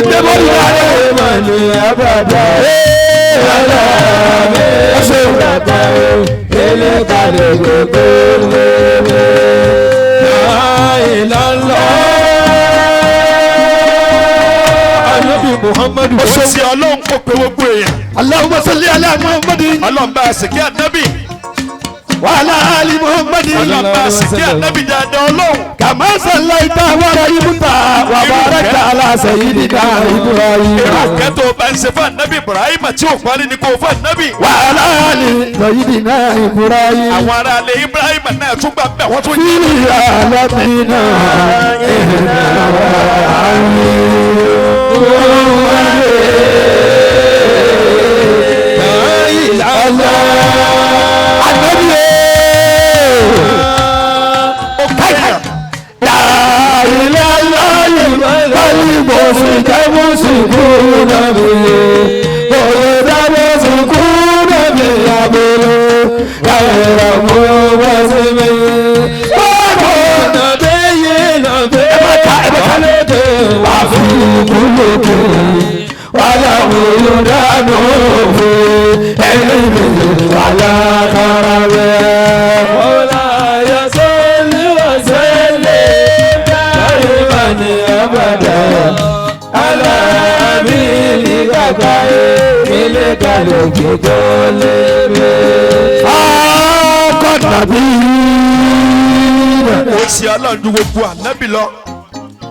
Ẹgbẹ́ bọ́ọ̀lù dáadé. Mani abada. Alami kaka ele kale gbogbo lebe. La ilaha Anabi Muhammadu. Ó ṣe Ọlọ́run kó pe gbogbo èèyàn. Allahumma salli ala Muhammadin. Ọlọ́run bá a sìnkí ànábì. Wa ala ali Muhammadin. Ọlọ́run bá a sìnkí ànábì dáadáa Ọlọ́run. Kama sallaita wa rahimta wa barakta ala sayyidina Ibrahim. Irú kẹ́tọ̀ bá ń ṣe fún ànábì Ibrahim tí ò parí ni kò fún ànábì. Wa ala ali sayyidina Ibrahim. Àwọn ará ilé Ibrahim náà tún gbà bẹ́ẹ̀ wọ́n tún yí. Fil alamina Ànábì Ó kéèyàn. مولاي صل وسلم دائما ابدا على حبيبك خير الخلق كلهم. Ó ṣe Ọlọ́run ju gbogbo ànábì lọ.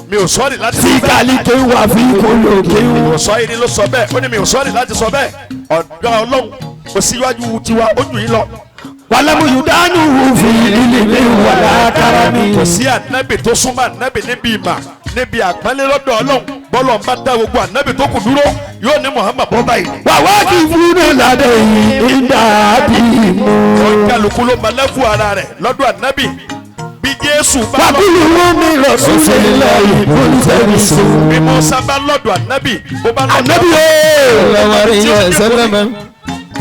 Mi ò sọ́ọ̀rì láti sọ bẹ́ẹ̀. Síkàlì wà fi kólókè Mi ò sọ irin ló sọ bẹ́ẹ̀. Ó ní mi ò sọ́ọ̀rì láti sọ bẹ́ẹ̀. Ọ̀dọ́ Ọlọ́run kò síwájú tiwa ó jù yín lọ. wàlámù yudanu fi ilimi wàlá karami. Kò sí ànábì tó súnmọ́ ànábì níbi ìmà níbi àpọ́nlé lọ́dọ̀ Ọlọ́run. Bọ́lọ̀ ń bá dá gbogbo ànábì tó kù dúró yóò ní Muhammad bọ́ báyìí. wà wá kí fúnú ládé yìí ìdá bí mu. Kálukú ló máa lẹ́fù ara rẹ̀ lọ́dọ̀ ànábì. Bí Jésù bá lọ wàkúlù mi rasulillahi olùsẹ̀rìsì. bí Mùsá bá lọ́dọ̀ ànábì bó bá lọ́dọ̀ ànábì ooo.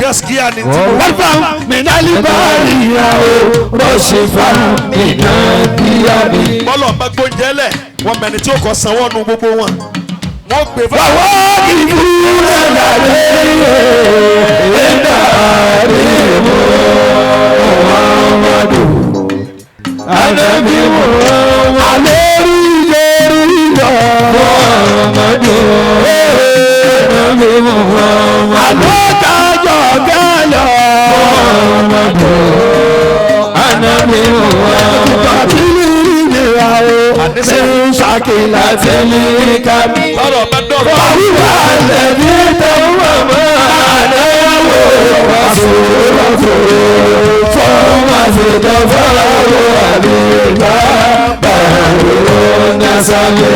Gaskiya ni tí mo wọ́n minali bari yàwó rọ́ṣífà minadiyami. bọ́lọ̀ bá gbóúnjẹ lẹ̀ wọ́n mẹ́ni tí ó kọ́ sanwó nu gbogbo wọn. Wọ́n gbé fún wà wá kí fúnú ládé yìí ìdá bí mu. Muhammadu Anabi Muhammad àlórí lórí lọ. Muhammadu Anabi Muhammad àlókájọ gálọ. Muhammadu Anabi Muhammad Bàbílì ni àwọ̀ ní ṣàkìlà Tẹ̀lé mi. tọ́rọ̀ bá dọ̀rọ̀. Wàhùwà lẹ́bí Tẹ̀wọ̀ máa náwó wàsúrọ̀tò fọ́ọ̀mà fìdọ́fà àbíkà bàrò nàṣàlẹ̀.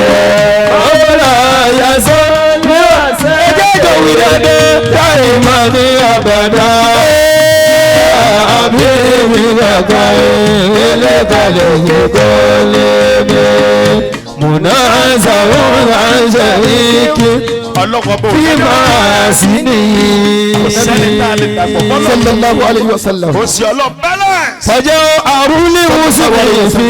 Ọ̀la yasọ́ ní ọ̀sẹ̀. Ẹjẹ́ ìdòwì dẹ́dẹ́ láì máa ní àbàdà. Àbí mi kàkà ẹlẹ́kàlẹ̀ yìí kò lè mi. Mùnà sàrún àṣẹríkì Ọlọ́kọ̀ bò bí máa sí nìyí. sẹ́ni tá a lè dàpọ̀ mọ́lọ̀. sallallahu alayhi wa sallam. Ó sì Ọlọ́run balance. Fọjọ́ àrùlé wùsùn fi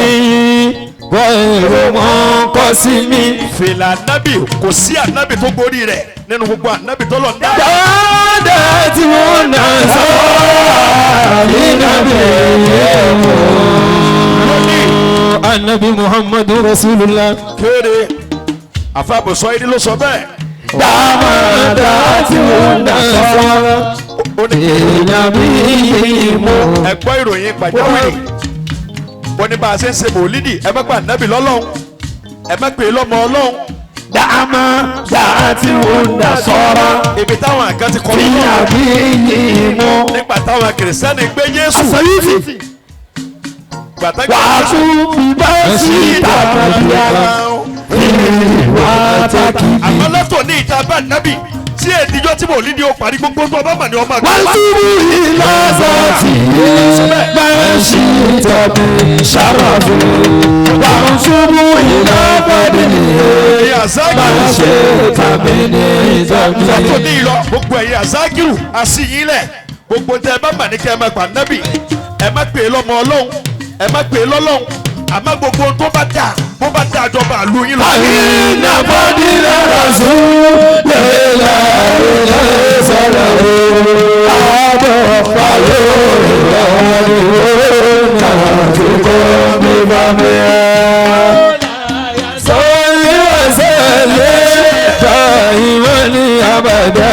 gbọ́ èrò wọn kọ́ sí mi. Fìlà ànábì kò sí ànábì tó gorí rẹ̀ nínú gbogbo ànábì tó lọ ń dá. Dáadáa tí wọ́n nà sọ nínú ẹ̀mọ́. Anabi Muhammadu Rasulullah. Kéde àfàbùsọ irin ló sọ bẹ́ẹ̀. Dáadáa tí wọ́n nà sọ Ó ní nínú ẹ̀mọ́. ẹ̀gbọ́ ìròyìn pàjáwìrì. Wọ́n ní bá a ṣe ń ṣe mòlídì ẹ má pa ànábì lọ́lọ́run ẹ má pè é lọ́mọ Ọlọ́run. Dàmà dàtí wọ́n sọ̀rọ̀ Ibi táwọn àgán ti kọ́ fi lọ́wọ́ àbí yìí mú. nígbà táwọn kìrìsìtẹ́nì gbé Jésù. Àṣàyífì Gbàtà wàá tún bí bá sí tàbí ara ìwà tákìbí. Àmọ́ lọ́tọ̀ ní ìta bá nábì tí èdìjọ́ tí mòlídì ó parí gbogbo tó ọba mà ní ọmọ àgbà. Wọ́n tún bí ìlọ́sọ̀tì máa ń ṣí tàbí ṣàròfin. Wọ́n tún bí ìlọ́bọ̀dì Ẹ̀yin àzákìrù máa ń ṣe tàbí ní tàbí. lọ́tọ̀ ní ìlọ gbogbo ẹ̀yin àzákìrù àṣìyìn lẹ̀ gbogbo tẹ ẹ bá mà ní kẹ́ ẹ má pa nábì ẹ má pè é lọ́mọ Ọlọ́run ẹ má pè é lọ́lọ́run àmọ́ gbogbo tó bá dà Bó bá dá àjọba àlù yín lọ. Àyìnà fọdílà Rasulillah sọ̀rọ̀ àbọ̀ fàyọ̀ ìlọ́wọ́ náà tó kọ́ mi bá mi. Sọ̀rọ̀ wàsẹ̀lẹ̀ tàìmọ̀ ní àbàdà.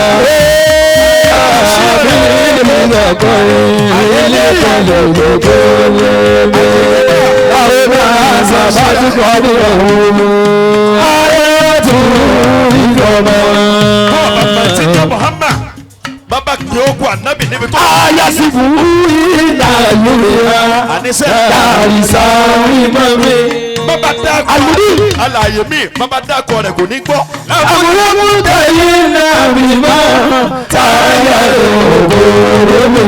Bàbá ti jẹ́ Muhammad. Bàbá kì í kú ànábì níbi tó. Ayasifu ìlàlúwa Àníṣe. àìsàn ìmọ̀mí. Bàbá dákọ̀ alàyè mi. Bàbá dákọ̀ rẹ̀ kò ní gbọ́. Àbúrò yìí náà mi máa táyà ògbóró mi.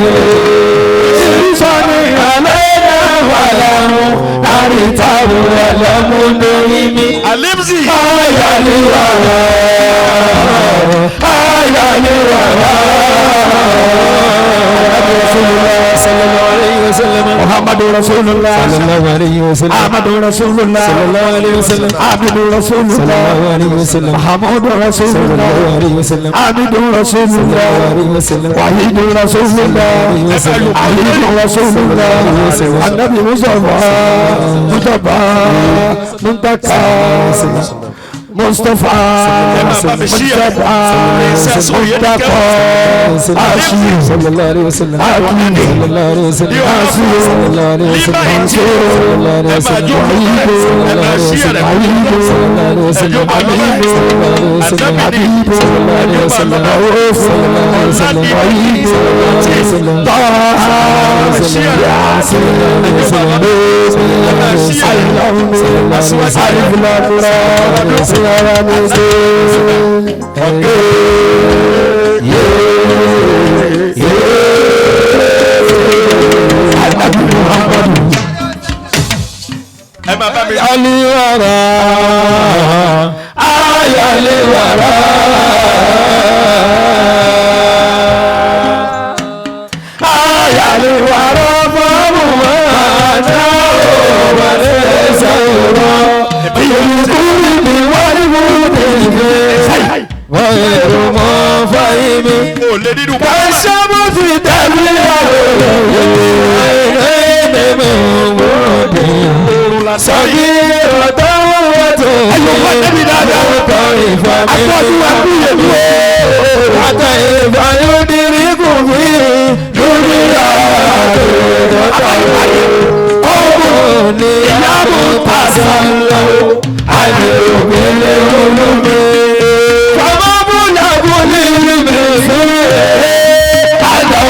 Sísọ́ni àlẹ́ náà wà láwọn àrítàwọ̀ ẹlẹ́múndórí mi. Alimzi. Àyà ni wàrà, àyà ni wàrà. Muhammadu Rasulullah sallallahu alayhi wa sallam. Ahmadu Rasulullah sallallahu alayhi wa sallam. Abidu Rasulullah sallallahu alayhi wa sallam. Muhammadu Rasulullah sallallahu alayhi wa sallam. Abidu Rasulullah sallallahu alayhi wa sallam. Wahidu Rasulullah Aliyu Rasulullah Anabi Mustafa Mujaba Muntaka Mustafa Mujaba Muntaka Ashir sallallahu alayhi wa sallam. Akini sallallahu alayhi wa sallam. sallallahu alayhi wa sallam. sallallahu alayhi wa sallam. sallallahu alayhi wa sallam. sallallahu alayhi wa sallam. sallallahu alayhi wa sallam. sallallahu alayhi wa sallam. sallallahu alayhi wa sallam. Ẹ máa bá mi. Aliwara, ayaliwara. Ayaliwara fọ́ọ̀mù máa dá òwò lẹ́sẹ̀ rọ. Ìyókùnrin mi wá ní mú tèmi. Wọ́n èrò mọ́ fáyé mi. O lè nínú Kàṣàmù fi tẹ̀lé oorun la sáré. Sọ̀bí ọ̀tọ̀ wọ́tò. Ẹ̀yọ̀ débi dáadáa. Àtọ̀ ìfàmì. Aṣọ́jú wa kú yèmí o. Àtọ̀ ìfàmì obìnrin kò fi lórí àtọ̀ ọmọ ní ìyàbò pàṣẹ lọ. Àlè òbílẹ̀ olómi. Fọmọ búlà búlì mi fún ẹ̀. Àdó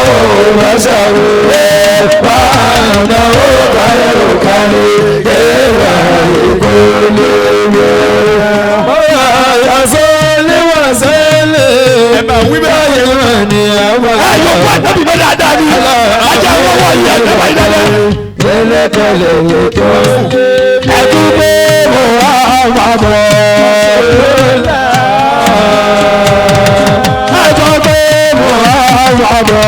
mọ̀ṣáwó. Wàhánà ó kárẹ̀ ó kárẹ̀. Ẹ̀wà ìkólé. Ẹ máa wí bẹ́ẹ̀. Ẹ̀yọ̀ kú ànábì mọ́ dáadáa ni. Ajá wọ́wọ́ yìí ẹ̀jẹ̀ wáyé dáadáa. Kẹ́lẹ́kẹ́lẹ́ ètò ẹ̀dúgbò Muhammadu. Ẹ̀dúgbò Muhammadu.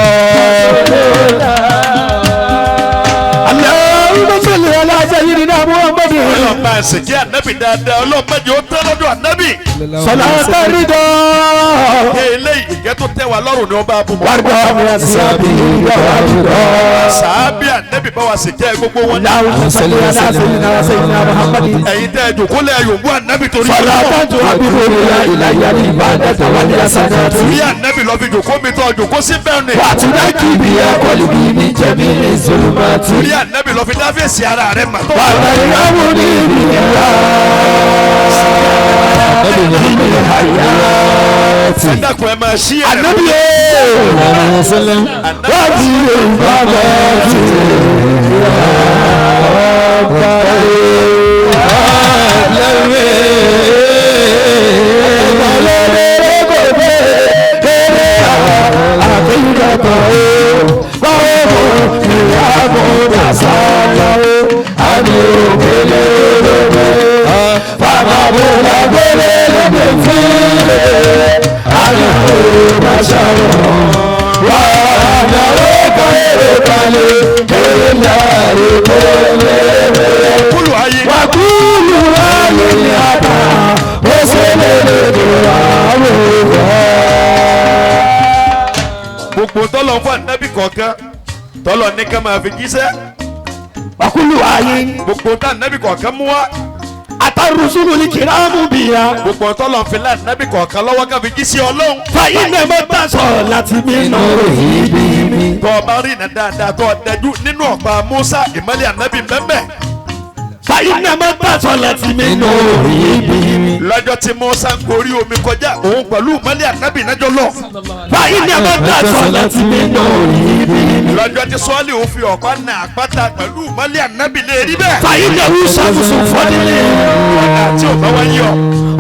Allahumma salli ala sayyidina Muhammadin. Ọlọ́ba ẹ̀sìn kí ànábì dáadáa. Ọlọ́ba jẹ́ ó tẹ́ lọ́dọ̀ ànábì. Salata ridha. Ṣé eléyìí ìkẹ́ tó tẹ́ wa lọ́rùn ni ó bá bù mọ́. Warda min ashabi wa Sàábì ànábì bá wa sì kẹ́ gbogbo wọn. Allahumma salli ala sayyidina wa sayyidina Muhammadin. Ẹ̀yin tẹ́ ẹ jòkó lẹ̀ yòǹbó ànábì torí Salatan tuhabibu ilayya al-ibadata wal hasanati. Bí ànábì lọ fi jòkó mi tọ́ jòkó sí bẹ́ẹ̀ ni. Wa tunaki biha qalbi min jami'i zulumati. Bí ànábì lọ fi dáfẹ́sì ara rẹ̀ mà tó. Wa tarhamuni biha. Ẹ dákun ẹ máa ṣí ẹ̀. Ànábì Ànábì wọ́n ti lè bá bẹ́ẹ̀ tì. Wà á náwó kọ́ èrè kalẹ̀, èrè náà èrè kọ́lé. ká máa fi jíṣẹ́. Wàkúlù ayé. Gbogbo tá ànábì kọ̀ọ̀kan mú wá. Àtàrùsùlù ní kìrámù bìyà. Gbogbo tọ́lọ̀ fi lá ànábì kọ̀ọ̀kan lọ́wọ́ ká fi jíṣẹ́ Ọlọ́run. Fàyín náà mọ́ bá sọ láti mí nù ibi mi. Tọ́ ọ bá rí iná dáadáa tọ́ ọ dájú nínú ọ̀pá Musa ìmọ̀lẹ̀ ànábì mẹ́mẹ́. Fàyín náà mọ́ bá sọ láti mí nù ibi mi. Lọ́jọ́ tí Musa ń gorí omi kọjá òun pẹ̀lú ìmọ̀lẹ̀ ànábì nájọ́ lọ. Fàyín náà mọ́ bá sọ láti mí nù ibi mi. Lọ́jọ́ tí Sọ́ọ́lì ò fi ọ̀pá na àpáta pẹ̀lú ìmọ̀lẹ̀ ànábì lè rí bẹ́ẹ̀. Fàyín náà wú sàkóso fọ́dílé. Ọ̀dà tí ò bá wá yí ọ.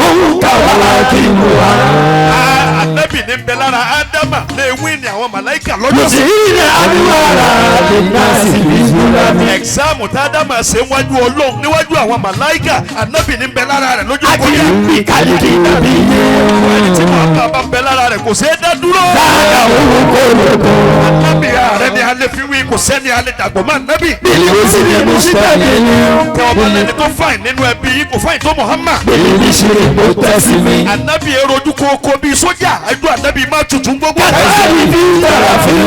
Òun kà wá kí n wá. Ànábì ní bẹ lára Ádámà lè wí ní àwọn màláìkà lọ́jọ́ sí. Lùsí àdúrà lè ná sí ìṣúra mi. Ẹ̀gzáàmù tá Ádámà ṣe wájú Ọlọ́run níwájú àwọn màláìkà Ànábì ní bẹ lára rẹ̀ lójú Àti kọjá. ìkàlìkì nàbí yé. Ẹni tí màá bá bẹ lára rẹ̀ kò ṣeé dá dúró. Dáadáa òun kò lè kó. Ànábì ààrẹ ni alẹ́ fi wí kò sẹ́ni alẹ́ dàgbọ́ mọ́ Ànábì. Bìlì ó sì ní mùsítẹ́ẹ̀lì ni. Tẹ ọba lẹni tó fàìn nínú ẹbí yìí kò fàìn tó Muhammad. Bìlì ní ṣe mo tẹ́sí mi. Ànábì erojú kókó bíi sójà ẹjọ́ Ànábì má tutù gbogbo. Kàtàkì fi tàrà fún un.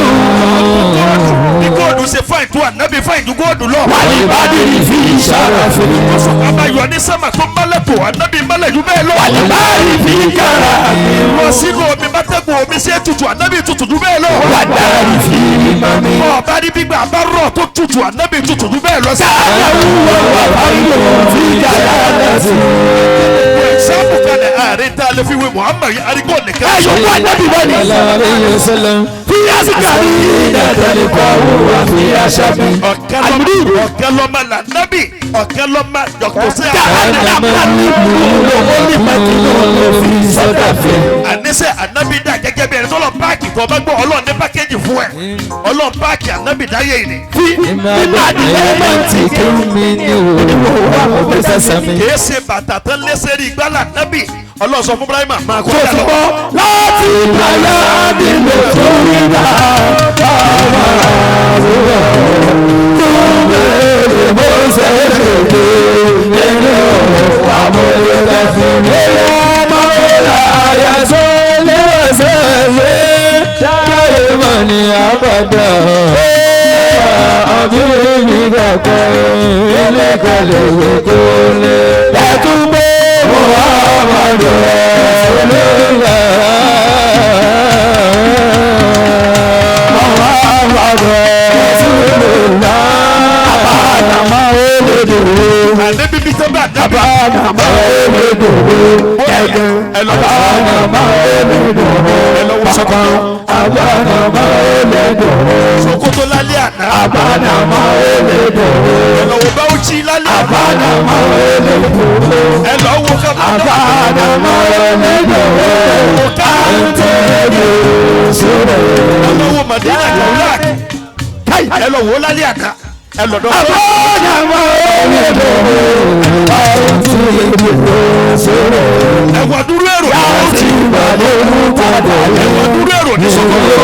Bí góòdù ṣe fàìn tó Ànábì fàìn ju góòdù lọ. Wàlí bádìrì fi ṣàrà fún un. Abayọ̀ ní sẹ́mà tó mọ́lẹ̀ tó Ànábì mọ́lẹ̀ ju bẹ́ẹ̀ lọ. Wàlí bárì fi kàrà mi. Lọ sínú omi bátẹ́gùn omi ṣe tutù Ànábì tutù ju bẹ́ẹ̀ lọ. Wàdàrí fi mami. Ọba ní gbígbà bá rọ̀ tó tutù Ànábì tutù ju bẹ́ẹ̀ lọ. Káàdà wúwo wà báyìí fi kàrà lẹ́sìn. Sáàpù kalẹ̀ ààrẹ tá a lè fi wé Muhammad arígbó nìkan. Ẹ̀yọ̀ wà nábì wọ́n ni. Fi àsìkàrí ìdàtẹ̀lẹ̀ kọ́ wà fi àṣà mi. Ọ̀kẹ́ lọ́mọ là nábì ọ̀kẹ́ lọ́mọ dọ̀kítọ̀ sí àníṣe ànábì dà gẹ́gẹ́ bí ẹni tó lọ páàkì tó bá gbọ́ Ọlọ́run ní pákéjì fún ẹ Ọlọ́run páàkì ànábì dáyé yìí ni. Kìí ṣe bàtà tán lẹ́sẹ̀ rí gbálà nábì Ọlọ́run sọ fún Ibrahima máa kó dà lọ. Láti ìgbàlá nílò tó rí bá bàbá àwòrán tó bẹ̀rẹ̀ bó ṣe ṣèké nínú àmúlẹ̀kẹ́ fún mi. Mọ́lá àyàtọ̀ lẹ́wọ̀sẹ̀ lé dáre mọ̀ ní àbàdà. Àbúrò mi gbàgbọ́ ilé kalẹ̀ wé kó lé. Ẹ̀túnbọ̀ Muhammadu Rasulullah. Muhammadu Rasulullah. Àbánamá olódòwò. Ànábì bí sẹ́bà nábì. Àbánamá olódòwò. Ẹ̀gẹ́. Àbánamá olódòwò. Ẹ lọ wo Sokoto. Àbánamá olódòwò. Sokoto lálẹ́ àná. Àbánamá olódòwò. Ẹ lọ wo Bauchi lálẹ́ àná. Àbánamá olódòwò. Ẹ lọ wo Kaduna. Àbánamá olódòwò. Ẹ lọ wo Madina Kaulak. Ẹ lọ wo lálẹ́ àná. Ẹ lọ dọ́. Àbánamá olódòwò. Ẹ wà dúró èrò ní Bauchi. Ẹ wà dúró èrò ní Sokoto.